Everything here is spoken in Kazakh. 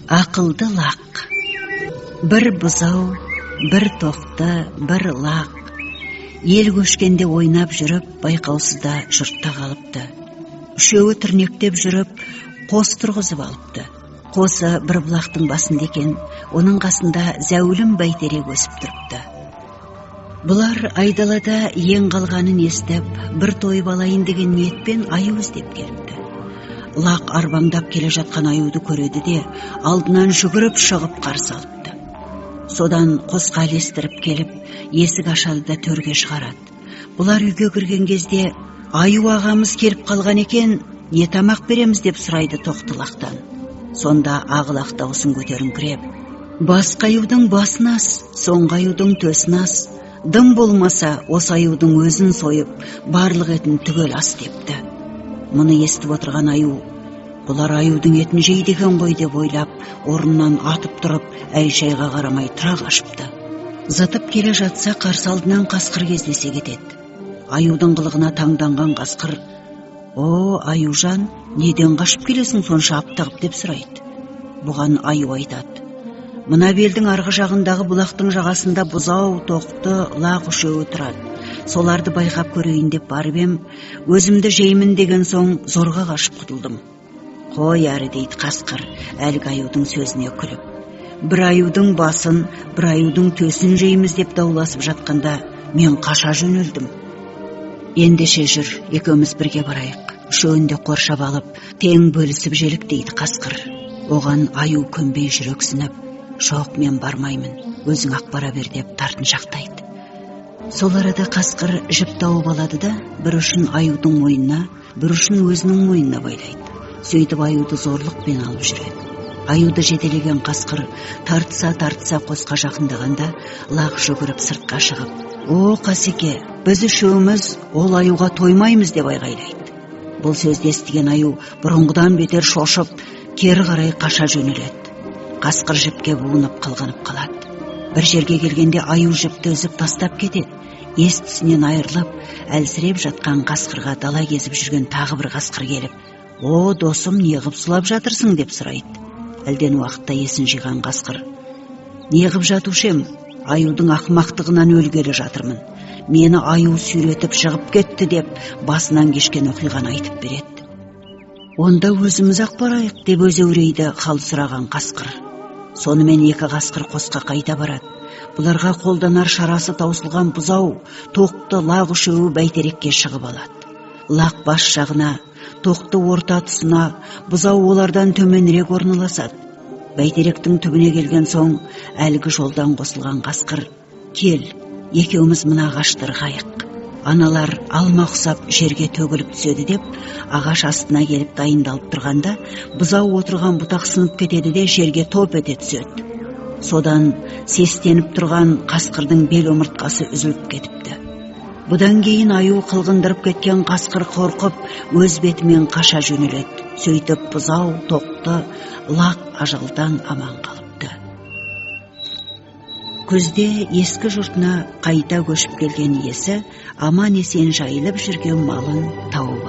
Ақылды лақ. Бір бұзау, бір тоқты, бір лақ. Ел көшкенде ойнап жүріп, байқаусызда жұртта қалыпты. Үшеуі тірнектеп жүріп, қос тұрғызып алыпты. Қосы бір бұлақтың басында екен, оның қасында зәулім бәйтерек өсіп тұрыпты. Бұлар айдалада ең қалғанын естіп, бір тойып алайын деген ниетпен аю іздеп келіпті. Лақ арбаңдап келе жатқан аюды көреді де, алдынан жүгіріп шығып қарсы алыпты. Содан қосқа ілестіріп келіп, есік ашады да төрге шығарады. Бұлар үйге кірген кезде, аю ағамыз келіп қалған екен, не тамақ береміз деп сұрайды тоқты лақтан. Сонда ақ лақ даусын көтеріңкіреп, басқа аюдың басын ас, соңғы аюдың төсін ас, дым болмаса осы аюдың өзін сойып, барлық етін түгел ас депті. Мұны естіп отырған аю, бұлар аюдың етін жейді екен ғой деп ойлап, орнынан атып тұрып, әй-шайға қарамай тұра қашыпты. Зытып келе жатса, қарсы алдынан қасқыр кездесе кетеді. Аюдың қылығына таңданған қасқыр, «О, аюжан, неден қашып келесің сонша аптығып?» деп сұрайды. Бұған аю айтады, «Мына белдің арғы жағындағы бұлақтың жағасында бұзау, тоқты, лақ үшеуі тұрады. Соларды байқап көрейін деп барып ем, өзімді жеймін деген соң зорға қашып құтылдым». «Қой әрі», дейді қасқыр, әлгі аюдың сөзіне күліп. «Бір аюдың басын, бір аюдың төсін жейміз деп дауласып жатқанда, мен қаша жөнелдім. Ендеше жүр, екеуміз бірге барайық. Үшеуін де қоршап алып, тең бөлісіп желік», дейді қасқыр. Оған аю көнбей жүрексініп, «Жоқ, мен бармаймын, өзің ақ бара бер» деп тартыншақтайды. Сол арада қасқыр жіп тауып алады да, бір ұшын аюдың мойнына, бір ұшын өзінің мойнына байлайды. Сөйтіп аюды зорлықпен алып жүреді. Аюды жетелеген қасқыр тартса-тартса қосқа жақындағанда, лақ жүгіріп сыртқа шығып, «О, қасеке, біз үшеуміз ол аюға тоймаймыз» деп айғайлайды. Бұл сөзді естіген аю бұрынғыдан бетер шошып, кері қарай қаша жөнеледі. Қасқыр жіпке буынып қылғынып қалады. Бір жерге келгенде аю жіпті үзіп тастап кетеді. Ес түсінен айырылып, әлсіреп жатқан қасқырға дала кезіп жүрген тағы бір қасқыр келіп, «О, досым, неғып сұлап жатырсың?» деп сұрайды. Әлден уақытта есін жиған қасқыр, «Неғып жатушы ем, аюдың ақымақтығынан өлгелі жатырмын. Мені аю сүйретіп жығып кетті» деп басынан кешкен оқиғаны айтып береді. «Онда өзіміз ақ барайық», деп өзеурейді хал сұраған қасқыр. Сонымен екі қасқыр қосқа қайта барады. Бұларға қолданар шарасы таусылған бұзау, тоқты, лақ үшеуі бәйтерекке шығып алады. Лақ бас жағына, тоқты орта тұсына, бұзау олардан төменірек орналасады. Бәйтеректің түбіне келген соң әлгі жолдан қосылған қасқыр, «Кел, екеуміз мына ағашты ырғайық, аналар алма ұқсап жерге төгіліп түседі» деп ағаш астына келіп дайындалып тұрғанда, бұзау отырған бұтақ сынып кетеді де жерге топ ете түседі. Содан сестеніп тұрған қасқырдың бел омыртқасы үзіліп кетіпті. Бұдан кейін аю қылғындырып кеткен қасқыр қорқып, өз бетімен қаша жөнеледі. Сөйтіп бұзау, тоқты, лақ ажалдан аман қалыпты. Күзде ескі жұртына қайта көшіп келген иесі аман есен жайылып жүрген малын тауып